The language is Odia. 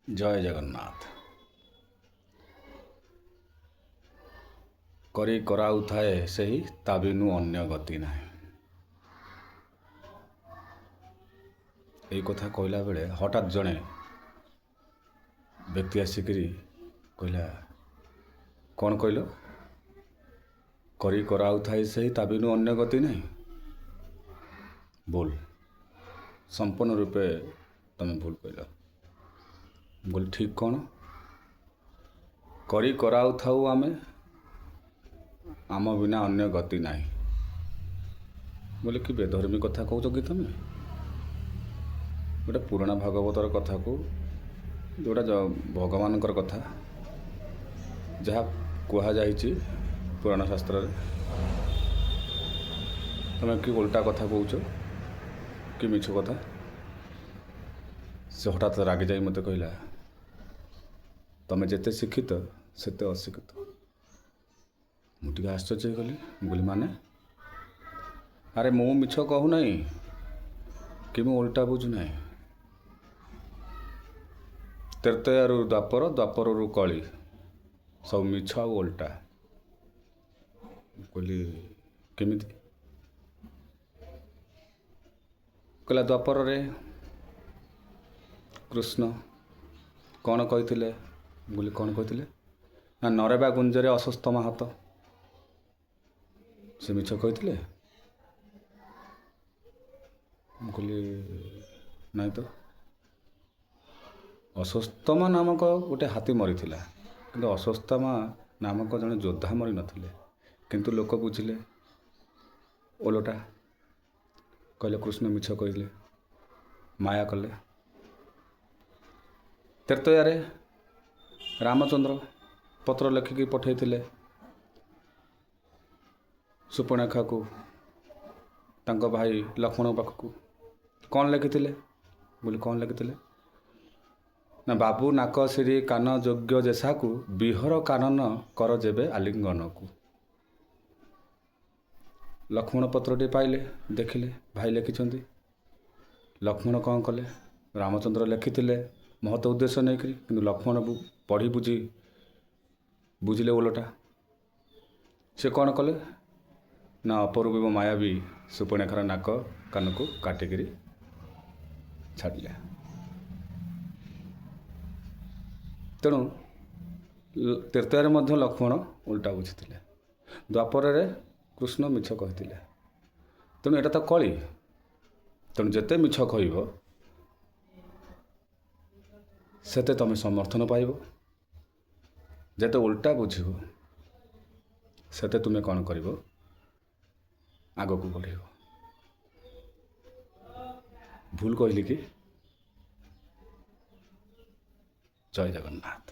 ଜୟ ଜଗନ୍ନାଥ। କରି କରାଉଥାଏ ସେହି, ତା ବିନୁ ଅନ୍ୟ ଗତି ନାହିଁ। ଏଇ କଥା କହିଲା ବେଳେ ହଠାତ୍ ଜଣେ ବ୍ୟକ୍ତି ଆସିକରି କହିଲା, କ'ଣ କହିଲ? କରି କରାଉଥାଏ ସେହି, ତା ବିନୁ ଅନ୍ୟ ଗତି ନାହିଁ। ଭୁଲ, ସମ୍ପୂର୍ଣ୍ଣ ରୂପେ ତମେ ଭୁଲ କହିଲ। ମୁଁ କହିଲି, ଠିକ୍ କ'ଣ? କରି କରାଉଥାଉ ଆମେ, ଆମ ବିନା ଅନ୍ୟ ଗତି ନାହିଁ। ବୋଲେ କି ବେଧର୍ମୀ କଥା କହୁଛ କି ତମେ? ଗୋଟେ ପୁରୁଣା ଭାଗବତର କଥାକୁ, ଯେଉଁଟା ଭଗବାନଙ୍କର କଥା, ଯାହା କୁହାଯାଇଛି ପୁରାଣ ଶାସ୍ତ୍ରରେ, ତମେ କି ଓଲଟା କଥା କହୁଛ, କି ମିଛ କଥା? ସେ ହଠାତ୍ ରାଗିଯାଇ ମୋତେ କହିଲା, ତମେ ଯେତେ ଶିକ୍ଷିତ ସେତେ ଅଶିକ୍ଷିତ। ମୁଁ ଟିକେ ଆଶ୍ଚର୍ଯ୍ୟ ହେଇଗଲି। ମୁଁ କହିଲି, ମାନେ? ଆରେ, ମୁଁ ମିଛ କହୁନାହିଁ କି ମୁଁ ଓଲଟା ବୁଝୁନାହିଁ। ତ୍ରେତୟାରୁ ଦ୍ୱାପର, ଦ୍ୱାପରରୁ କଳି, ସବୁ ମିଛ ଆଉ ଓଲଟା। ମୁଁ କହିଲି, କେମିତି? କହିଲା, ଦ୍ୱାପରରେ କୃଷ୍ଣ କ'ଣ କହିଥିଲେ? ମୁଁ କହିଲି, କ'ଣ କହିଥିଲେ? ନା, ନରେବା ଗୁଞ୍ଜରେ ଅଶ୍ୱତ୍ଥାମା ହାତ। ସେ ମିଛ କହିଥିଲେ? ମୁଁ କହିଲି, ନାଇଁ ତ। ଅଶ୍ୱତ୍ଥାମା ନାମକ ଗୋଟେ ହାତୀ ମରିଥିଲା, କିନ୍ତୁ ଅଶ୍ୱତ୍ଥାମା ନାମକ ଜଣେ ଯୋଦ୍ଧା ମରିନଥିଲେ। କିନ୍ତୁ ଲୋକ ବୁଝିଲେ ଓଲଟା, କହିଲେ କୃଷ୍ଣ ମିଛ କହିଲେ, ମାୟା କଲେ। ତ୍ରେତୟାରେ ରାମଚନ୍ଦ୍ର ପତ୍ର ଲେଖିକି ପଠାଇଥିଲେ ସୂର୍ପଣଖାକୁ ତାଙ୍କ ଭାଇ ଲକ୍ଷ୍ମଣ ପାଖକୁ। କ'ଣ ଲେଖିଥିଲେ ବୋଲି, କ'ଣ ଲେଖିଥିଲେ? ନା, ବାବୁ ନାକ ଶିରୀ କାନ ଯୋଗ୍ୟ ଯେସାକୁ, ବିହର କାନନ କର ଯେବେ ଆଲିଙ୍ଗନକୁ। ଲକ୍ଷ୍ମଣ ପତ୍ରଟି ପାଇଲେ, ଦେଖିଲେ ଭାଇ ଲେଖିଛନ୍ତି। ଲକ୍ଷ୍ମଣ କ'ଣ କଲେ? ରାମଚନ୍ଦ୍ର ଲେଖିଥିଲେ ମହତ ଉଦ୍ଦେଶ୍ୟ ନେଇକରି, କିନ୍ତୁ ଲକ୍ଷ୍ମଣ ପଢ଼ି ବୁଝିଲେ ଓଲଟା। ସେ କ'ଣ କଲେ? ନା, ଅପରୂପ ମାୟାବୀ ସୂର୍ପଣଖାର ନାକ କାନକୁ କାଟିକିରି ଛାଡ଼ିଲେ। ତେଣୁ ତ୍ରେତୟାରେ ମଧ୍ୟ ଲକ୍ଷ୍ମଣ ଓଲଟା ବୁଝିଥିଲେ, ଦ୍ୱାପରରେ କୃଷ୍ଣ ମିଛ କହିଥିଲେ। ତେଣୁ ଏଇଟା ତ କଳି। ତେଣୁ ଯେତେ ମିଛ କହିବ ସେତେ ତୁମେ ସମର୍ଥନ ପାଇବ, ଯେତେ ଓଲଟା ବୁଝିବ ସେତେ ତୁମେ କ'ଣ କରିବ? ଆଗକୁ ବଢ଼ିବ। ଭୁଲ କହିଲି କି? ଜୟ ଜଗନ୍ନାଥ।